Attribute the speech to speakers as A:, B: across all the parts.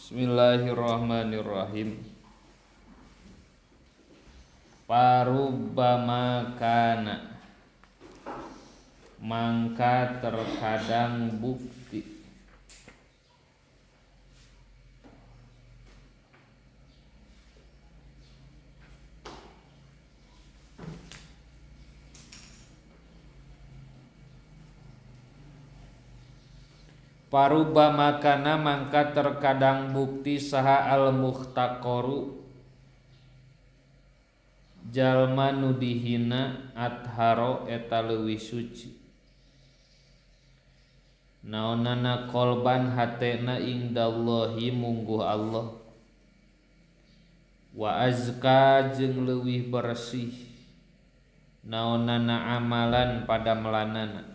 A: Bismillahirrahmanirrahim. Parubbama kana, mangka terkadang bukti. Paruba makana mangka terkadang bukti saha al-muhtaqaru jalma nu dihina atharo eta leuwih suci naonana qalban hatena indallahi mungguh Allah wa azka jeung leuwih bersih naonana amalan pada melanana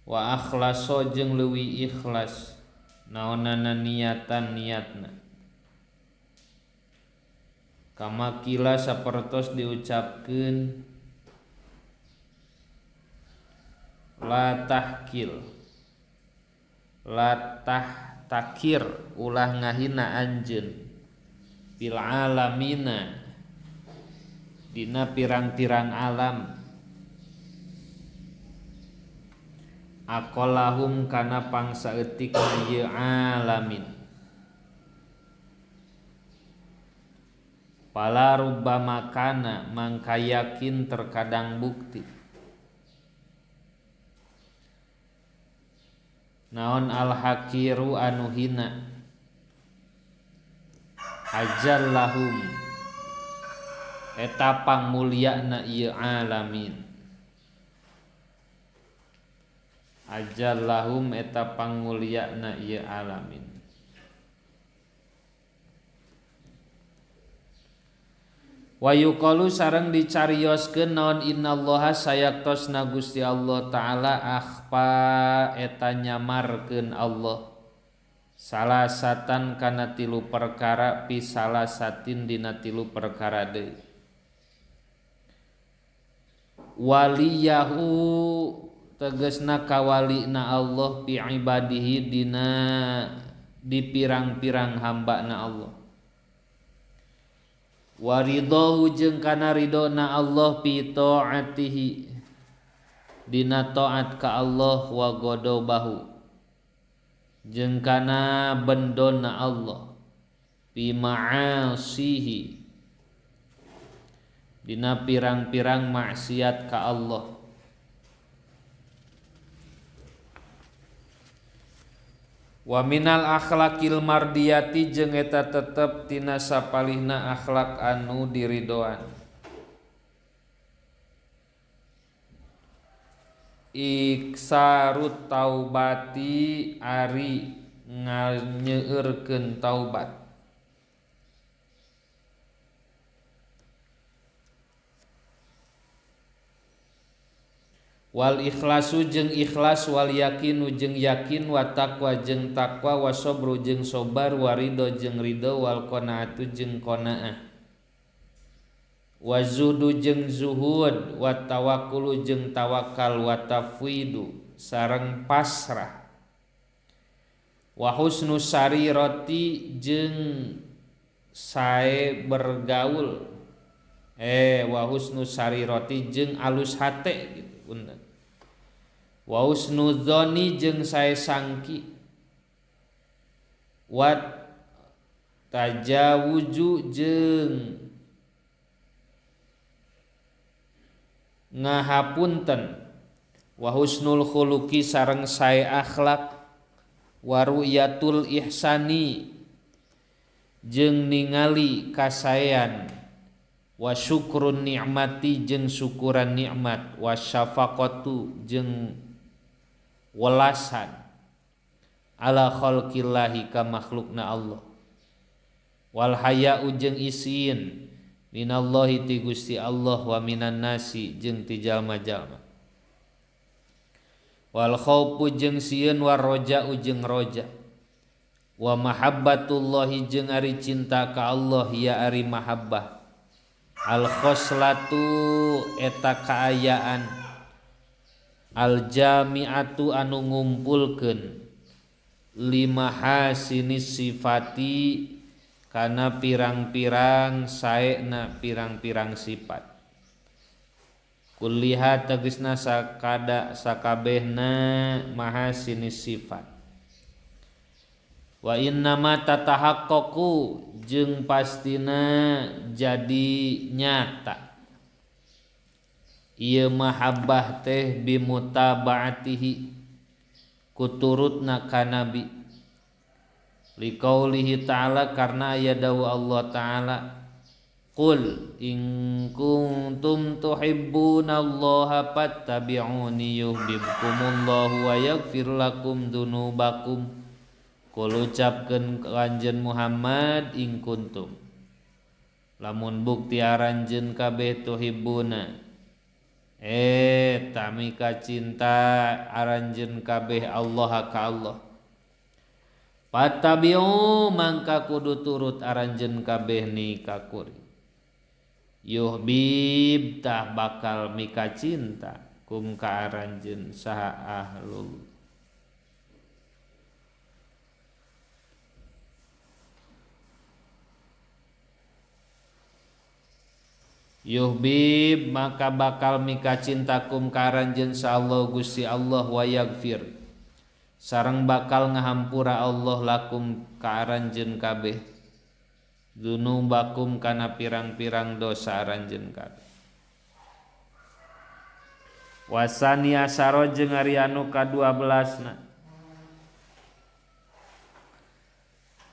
A: wa akhlaso jeung leuwih ikhlas naonana niatan niatna kama kila sapertos diucapkeun la tahkil la tahtakir ulah ngahina anjeun bil alamina dina pirang-pirang alam aqallahum kana pangsaeutikna ieu alamin pala rubbama kana mangka yakin terkadang bukti naon al hakiru anu hina ajallahum eta pangmulyana ieu alamin ajallahum eta pangmulyana ieu alamin wa yuqalu sareng dicarioskeun naon innallaha sayaktosna Gusti Allah taala akhfa eta nyamarkeun Allah salasatan kana tilu perkara pi salasatin dina tilu perkara deui waliyahu tegesna kawalina Allah fi ibadihi dina di pirang-pirang hambana Allah waridhahu jeung kana ridona Allah fi taatihi dina taat ka Allah wa ghadabahu jeung kana bendona Allah fi ma'asihi dina pirang-pirang maksiat ka Allah wa minal akhlaqil mardiyati jeung eta tetep tina sapalihna akhlak anu diridoan iksarut taubati ari nganyeurkeun taubat wal ikhlasu jeung ikhlas wal yakinu jeung yakin wa taqwa jeung taqwa wa sabru jeung sabar wa ridho jeung ridho wal qanaatu jeung qanaah wa zuhdu jeung zuhud wa tawakkulu jeung tawakal wa tafwidu sareng pasrah wa husnu sarirati jeung sae bergaul wa husnu sarirati jeung alus hate gitu punten wa husnudzoni jeung sae sangki wa tajawuzu jeung ngahapunten wa husnul khuluqi sareng sae akhlak wa ru'yatul ihsani jeung ningali kasaean wa syukrun nikmati jeung syukuran nikmat wa syafaqatu jeung welasan ala khalqillahi ka makhlukna Allah wal haya'u jeung isin minallahi ti Gusti Allah wa minan nasi jeung ti jalma-jalma wal khaufu jeung sieun war raja'u jeung roja wa mahabbatullahi jeung ari cinta ka Allah ya ari mahabbah al khoslatu eta kaayaan al jami'atu anu ngumpulkeun lima hasinis sifati kana pirang-pirang saena pirang-pirang sifat kulliha tegasna sakada sakabehna mahasinis sifat wa innama tatahaqqaqu jeung pastina jadi nyata ieu mahabbah teh bimutabaatihi kuturutna ka nabi liqaulihi ta'ala karena aya dawuh Allah ta'ala qul in kuntum tuhibbunallaha fattabi'uni yuhibbukumullahu wa yaghfir lakum dzunubakum. Qul ucapkeun kanjeun Muhammad in kuntum lamun bukti aranjeun kabeh tuhibbuna tamika cinta aranjeun kabeh Allah ka Allah fatabi'u mangka kudu turut aranjeun kabeh ni ka kuring yuhbib tah bakal mika cinta kum ka aranjeun saha ahlul yuhbib maka bakal mika cinta kum ka aranjeun sa Allah Gusti Allah wa yaghfir sareng bakal ngahampura Allah lakum ka aranjeun kabeh dzunubakum kana pirang-pirang dosa aranjeun kabeh. Wasani asaro jeung ari anu ka-12 na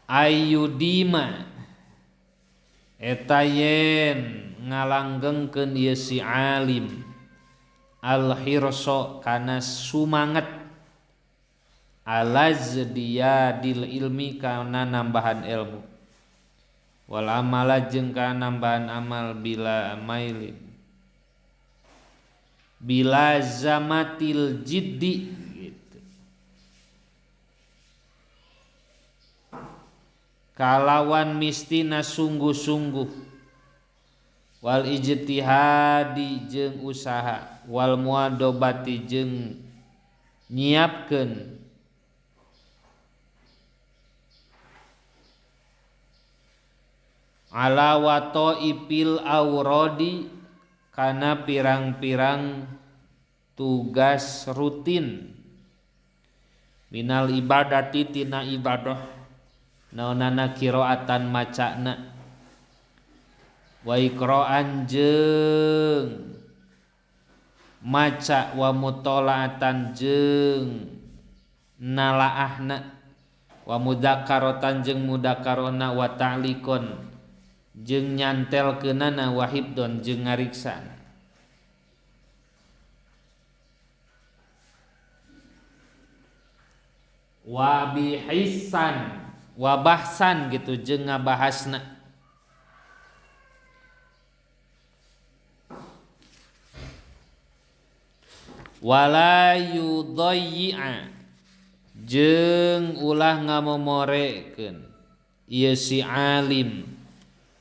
A: ayyudima eta yen ngalanggengkeun ieu si alim al-hirsa kana sumanget alazdiyadil ilmi kana nambahan ilmu wal amala jeung kana nambahan amal bila mailin bila zamatil jiddi gitu kalawan mistina sungguh-sungguh wal ijtihadi jeung usaha wal muadobati jeung nyiapkeun ala wataifil auradi kana pirang-pirang tugas rutin minal ibadati tina ibadah naonana qiraatan macana wa iqra'an jeung maca wa mutola'atan jeung nalaahna wa mudzakaratan jeung mudzakarona wa ta'liqon jeung nyantelkeunana wa hibdon jeung ngariksana wa bihisan wa bahsan gitu jeung ngabahasna wala yudayyi'a jeung ulah ngamomorekeun ieu si alim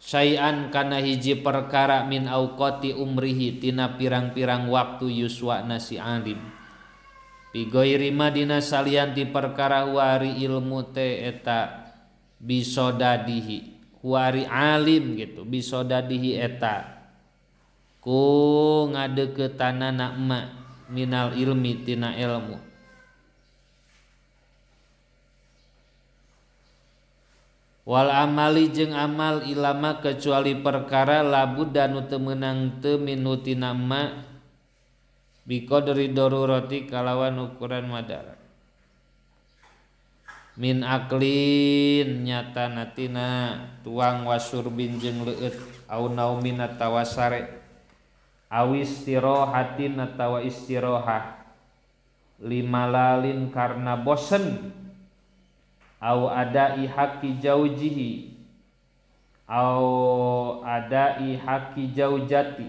A: syai'an kana hiji perkara min auqati umrihi tina pirang-pirang waktu yuswana si alim bi ghairi ma dina salian ti perkara wari ilmu teh eta bisodadihi wari alim gitu bisodadihi eta ku ngadeuketanana emak minal ilmi tina ilmu wal amali jeung amal ilama kecuali perkara labudda nu teu meunang teu minu tina ma biqadri darurati kalawan ukuran madarat min aklin nyata natina tuang wasurbin jeung leueut au naumin atawa sare awis istirahatin atawa istirahat limalalin karena bosen au adai haqqi jaujihi au adai haqqi jaujati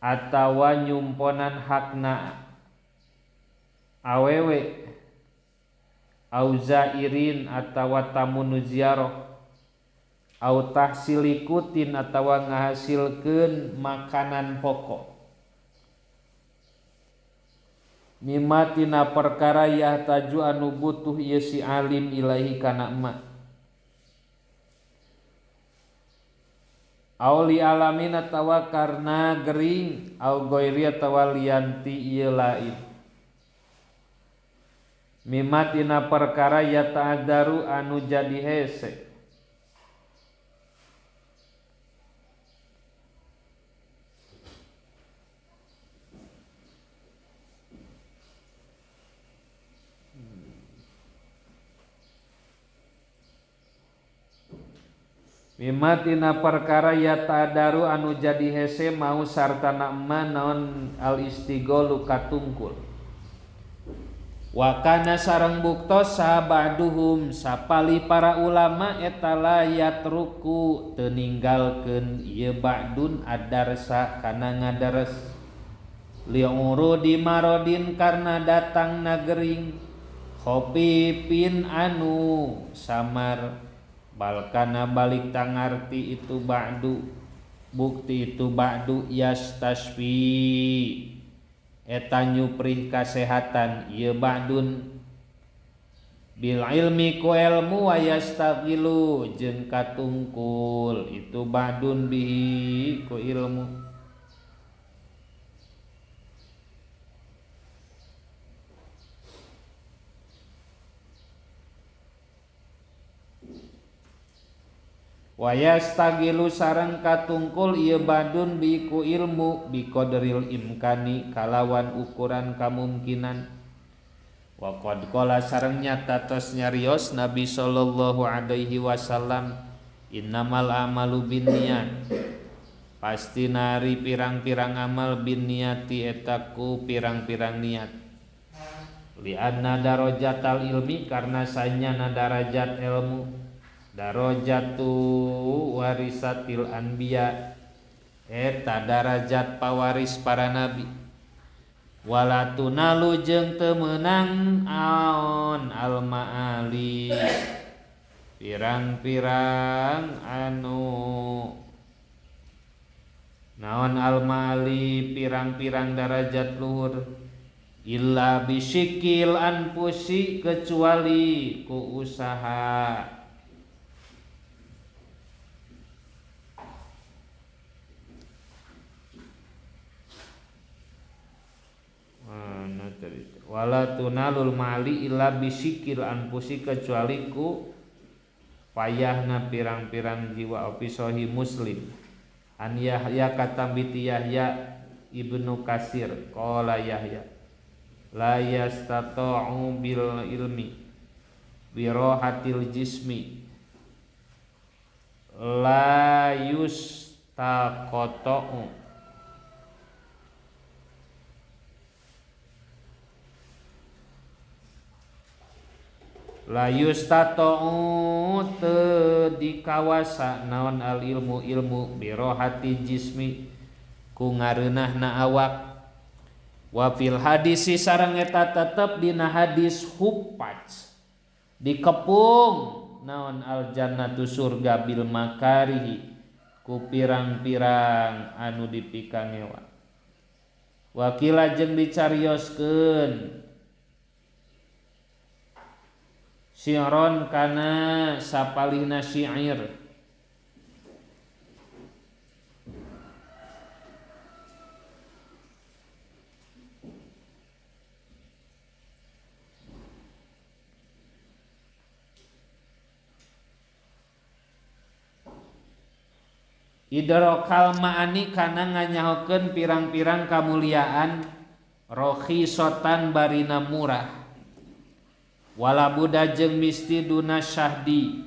A: atawa nyumponan hakna awewe au zairin atawa tamu nu ziarah au tahsilikutin atawa ngahasilkeun makanan pokok Mimma tina perkara yahtaju anu butuh ieu si alim ilaihi kana emak. Aw li alamin atawa karna gering aw ghairi atawa lian ti ieu lain. Mimma tina perkara yata'adzaru anu jadi hese. Mimma tina perkara yata'adzaru anu jadi hese mau sartana emma naon al istighalu katungkul. Wa kana sareng buktos sabaduhum sapali para ulama eta la yatruku teu ninggalkeun ieu ba'dun adarsa kana ngadares li'urudi marodin karna datangna gering khofifin anu samar balkana balik tangarti itu ba'du bukti itu ba'du yastasfi eta nyuprih kasehatan ieu ba'dun bil ilmi ku ilmu wa yastaghilu jeung katungkul itu ba'dun bihi ku ilmu. Wa yastagilu sareng katungkul ieu badun biku ilmu biqadril imkani kalawan ukuran kamungkinan. Wa qad qala sareng nyata tos nyarios Nabi sallallahu alaihi wasallam innamal a'malu binniyat pasti nari pirang-pirang amal binniyati eta ku pirang-pirang niat. Li'anna darajatal ilmi karena sanyana darajat ilmu darajatu warisatil anbiya eta darajat pawaris para nabi. Wala tunalu jeung teu meunang aon al maali pirang-pirang anu naon al maali pirang-pirang darajat luhur illa bisyikil anfusi kecuali ku usaha. Wala tunalul mali illa bisikil anfusi kecuali ku payahna pirang-pirang jiwa. Opi sahih Muslim an Yahya katambiti Yahya ibnu Kasir qala Yahya la yastata'u bil ilmi bi rahatil jismi la yustaqata'u la yustata'u teu dikawasa naon al ilmu ilmu birohati jismi ku ngareunahna awak. Wa fil hadisi sareng eta tetep dina hadis huffaz dikepung naon al jannatu surga bil makarihi ku pirang-pirang anu dipikangewa. Wakila jeung dicarioskeun syi'ron kana sapalihna syair idrokal ma'ani kana nganyahokeun pirang-pirang kamuliaan rohisotan barina murah wala buddha jeung misti duna syahdi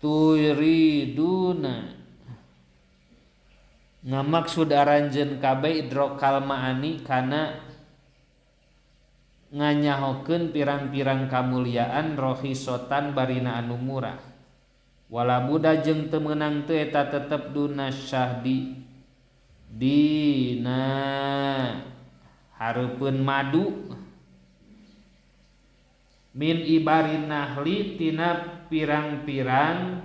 A: turiduna ngamaksud aranjeun kabeh idrokal ma'ani kana nganyahokeun pirang-pirang kamuliaan rohisotan barina anu murah wala buddha jeung teu meunang teu eta tetep duna syahdi dina hareupeun madu. Min ibarin nahli tina pirang-pirang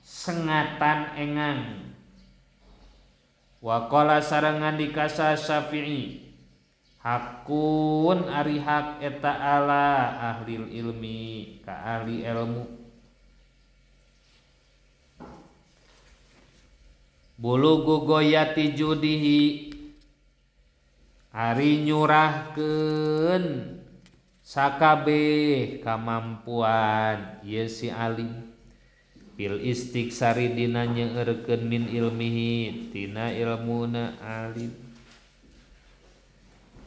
A: sengatan engang. Wa qala sareng ngandika Syafi'i hakun ari hak eta ala ahlil ilmi ka ahli ilmu. Bulugu goyati judihi ari nyurahkeun sakabeh kamampuan ieu si alim fil istiksari dina nyeureurkeun min ilmihi tina ilmuna alim.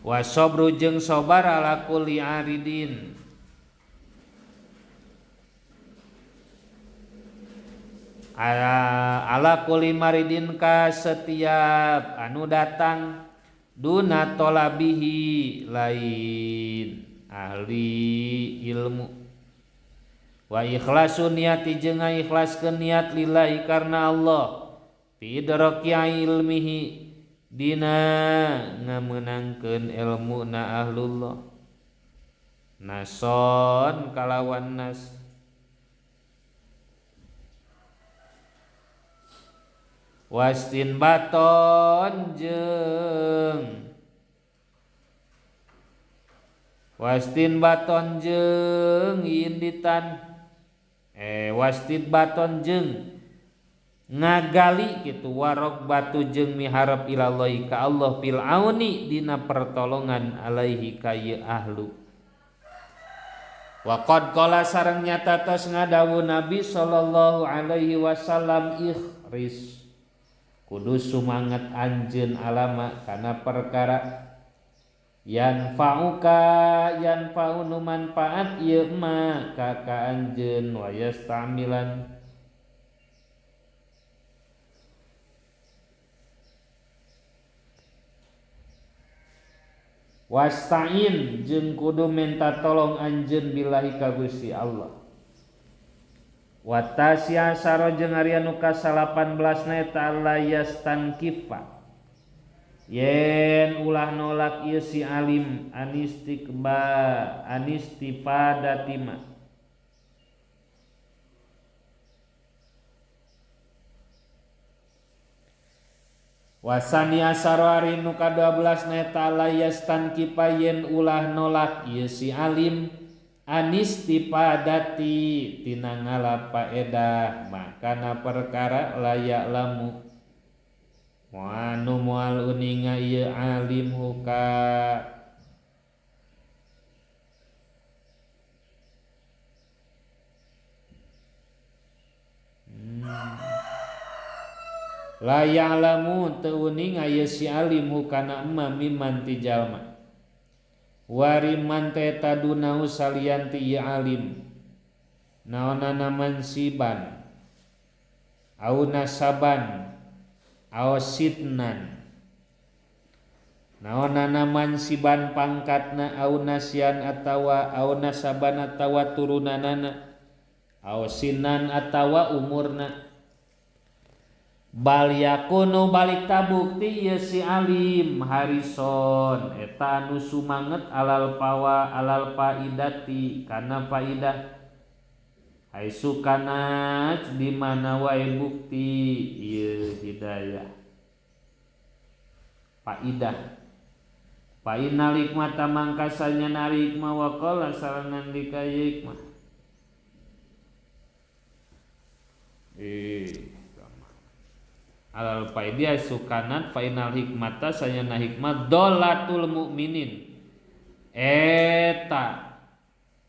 A: Wa sabru jeung sabar ala kulli aridin ala kulli maridin ka setiap anu datang duna tolabihi lain ahli ilmu. Wa ikhlasun niati jeung ikhlaskeun niat lillahi karna Allah fi idraki ilmihi dina ngamenangkeun ilmuna ahlullah nason kalawan nas. Wastin baton jeung wastin baton jeung inditan wastin baton jeung ngagali kitu warok batu jeung miharep ilallahi ka Allah fil auni dina pertolongan alaihi ka ieu ahlu. Wa qad qala sareng nyata tos ngadawuh Nabi sallallahu alaihi wasallam ikhris kudu sumanget anjeun alama kana perkara yanfa'uka yanfa'u nu manfaat ieu ma ka ka anjeun wa yastamilan wasta'in jeung kudu minta tolong anjeun billahi ka Gusti Allah. Watasya saro jeung ari anu ka-18 na eta la yastankifa yen ulah nolak ieu si alim anistikba anistifadatima wasania saro ari nu ka-12 na eta la yastankifa yen ulah nolak ieu si alim anistifadati tina ngala paedah makana perkara layak lamu anu moal uninga ieu alim huka layak lamu teu uninga ieu si alim hukana emma mimman ti jalma wariman teh tadunau salian ti ieu alim naonana mansiban au nasaban au sitnan naonana mansiban pangkatna au nasian atawa au nasaban atawa turunanana au sinan atawa umurna bal yakunu balik tabukti ye si alim harison eta anu sumanget alal pawa alal faidati kana faidah haitsu kana di mana wae bukti ieu hidayah faidah fa innal hikmata mangkasanya nari hikmah wa qala sareng nandika hikmah alal faidah sukanat final hikmata sayana hikmah dolatul mukminin eta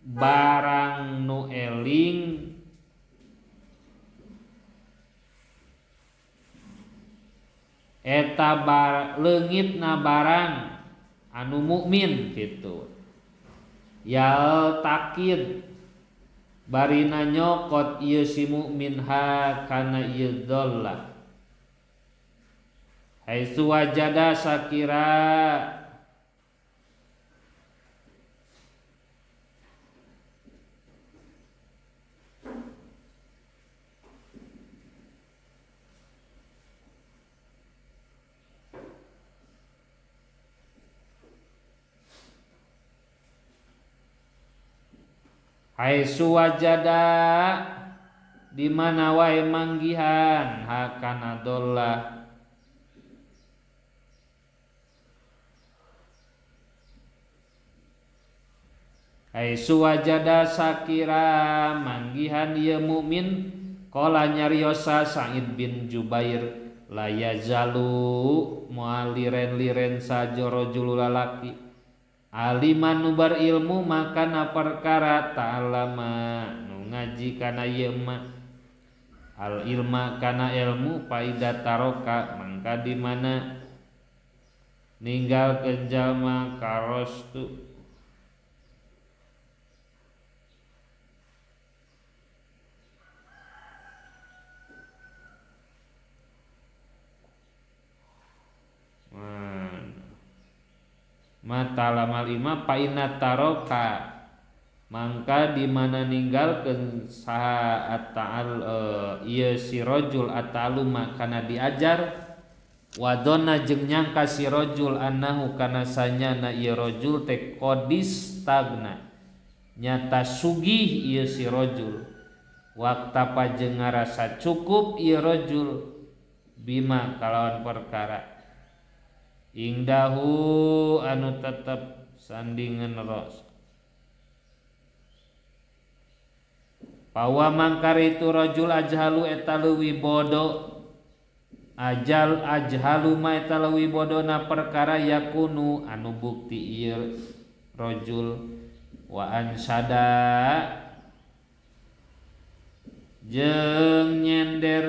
A: barang nu eling eta leungitna barang anu mukmin kitu yal takid barina nyokot ieu si mukmin ha kana ieu dollah haitsu wajada sakira Haitsu wajada di mana wae manggihan hakana dollah haitsu wajada sakira manggihan ieu mukmin qala nyariosa Sa'id bin Jubair la yazalu moal liren-liren sajoro julu lalaki aliman nu berilmu makana perkara ta'allama nu ngaji kana ieu ma al ilma kana ilmu faida taroka mangka di mana ninggalkeun jalma karostu mata lamal ilma paina taroka mangka di mana ninggalkeun saha ta'al ieu si rajul ataluma kana diajar wadona jeung nyangka si rajul annahu kana sanyana ieu rajul teh qadis tagna nyata sugih ieu si rajul wakta pajeng ngarasa cukup ieu rajul bima kalawan perkara ingdahu anu tetep sandingan ros pawa mangkar itu rajul ajhalu eta leuwih bodo ajal ajhalu ma eta leuwih bodona perkara yakunu anu bukti ieu rajul wa ansada jeung nyender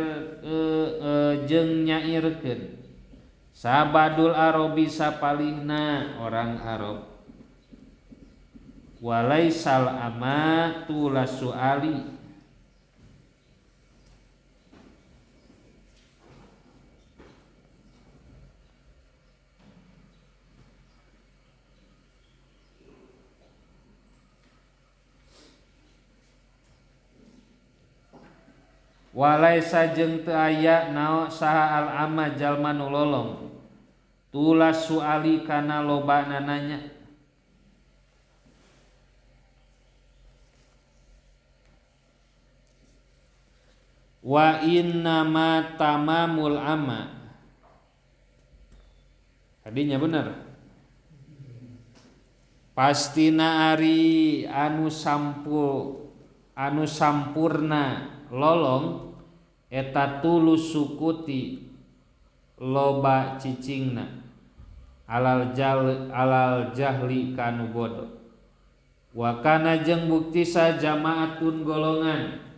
A: jeung nyairkeun sabadul arabi sapalihna orang Arab walaisal ama tulasu ali walaisa jeung teu aya nao saha al ama jalma nu lolong tulas suali kana lobana nanya wa inna ma tamamul ama tadinya bener pastina ari anu sampurna lolong eta tulus sukuti loba cicingna alal jahli kanu bodoh wa kana jeung bukti sa jamaatun golongan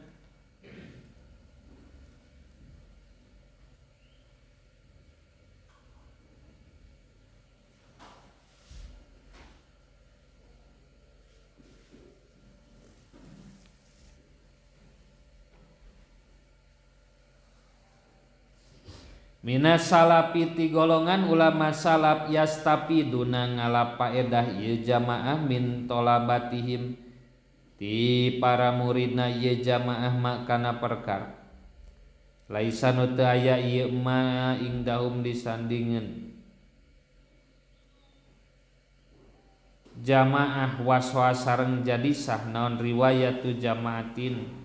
A: minas salafi ti golongan ulama salaf yastafiduna ngalapaedah ieu jamaah min tolabatihim ti para muridna ieu jamaah makana perkara laisa nu teu aya ieu ma ingdahum disandingeun jamaah waswas sareng jadi sah naon riwayatu jamaatin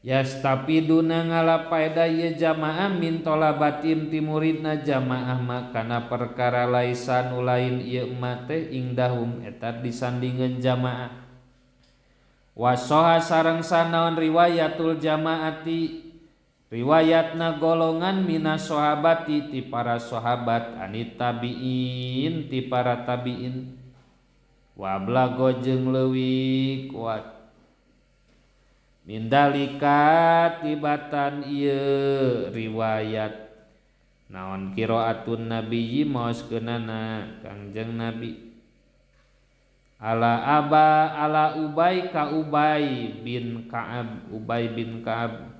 A: yastafiduna ngalapaedah ieu jamaah min tolabatim ti muridna jamaah makana perkara laisa nu lain ieu ma teh ingdahum eta disandingeun jamaah wasoha sareng sanaon riwayatul jamaati riwayatna golongan minas sahabati ti para sahabat anit tabiin ti para tabiin wa ablago jeung leuwih kuat mindalika tibatan ieu riwayat naon qiraatun nabiyyi maoskeunana Kangjeng Nabi ala aba ala Ubay ka Ubay bin Ka'ab Ubay bin Ka'ab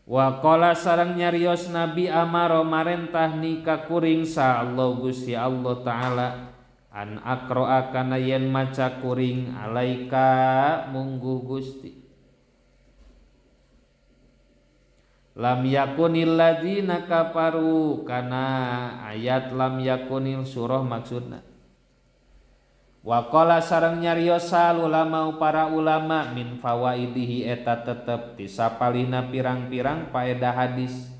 A: Wa qala sareng nyarios Nabi amaro marentah ni ka kuring sa Allah Gusti Allah taala an aqra'a kana yen maca kuring alaika mungguh Gusti. Lam yakunil ladzina kafaru kana ayat lam yakunil surah maksudna. Wa qala sareng nyarios ulama para ulama min fawaidihi eta tetep ti sapalihna pirang-pirang paedah hadis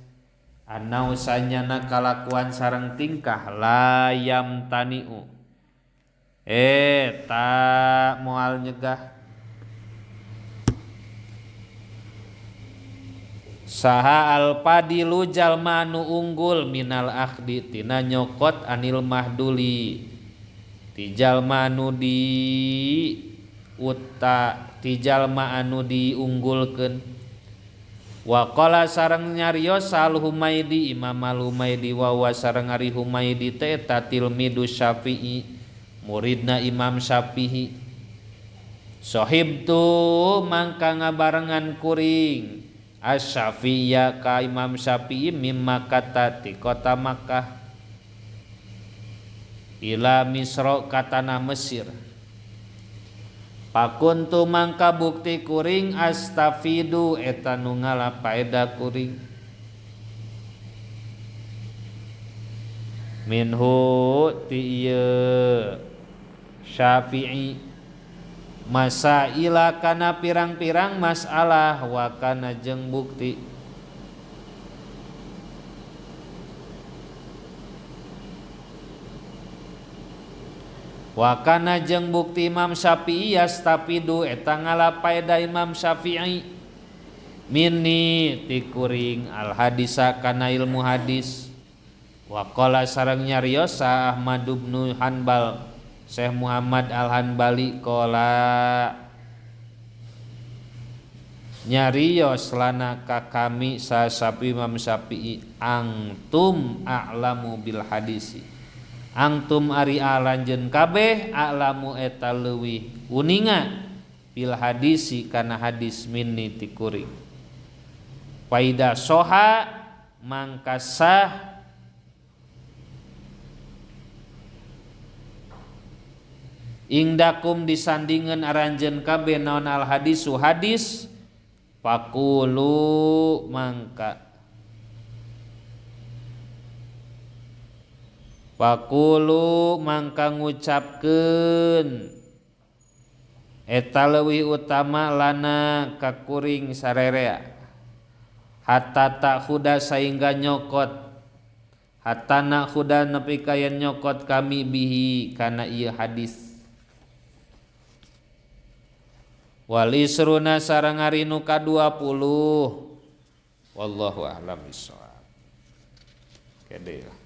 A: anau sanyana kalakuan sareng tingkah layam taniu eta moal nyegah saha al-fadilu jalma anu unggul minal akhdi tina nyokot anil mahduli ti jalma anu di uta ti jalma anu diunggulkeun. Wa qala sareng nyarios al Humaidi Imam al Humaidi wa wa sareng ari Humaidi teh eta tilmidu Syafi'i muridna Imam Syafi'i. Sahibtu mangka ngabarengan kuring Asy-Syafi'iyah ka Imam Syafi'i mimma kata ti kota Makkah ila Misra ka tanah Mesir. Pakuntu mangka bukti kuring astafidu eta nu ngala paedah kuring minhu ti ieu Syafi'i masaila kana pirang-pirang masalah wa kana jeung bukti wa kana jeung bukti Imam Syafi'i yastafidu eta ngalapaedah Imam Syafi'i minni ti kuring al hadisa kana ilmu hadis. Wa qala sareng nyarios Ahmad bin Hanbal Syekh Muhammad Al-Hanbali qala nyarios lana ka kami sa Syafi'i Imam Syafi'i antum a'lamu bil hadisi antum ari alanjeun kabeh a'lamu eta leuwih uninga bil hadisi kana hadis minni ti kuring. Faida soha mangka sah ingdakum disandingan aranjeun kabeh naon al hadisu hadis faqulu mangka faqulu mangka ngucapkeun eta leuwih utama lana ka kuring sarerea hatta ta'khuda saingga nyokot hatta na'khuda nepi ka yen nyokot kami bihi kana ieu hadis. Walisruna sareng ari nu ka-20. Wallahu a'lam bissawab. Kede lah.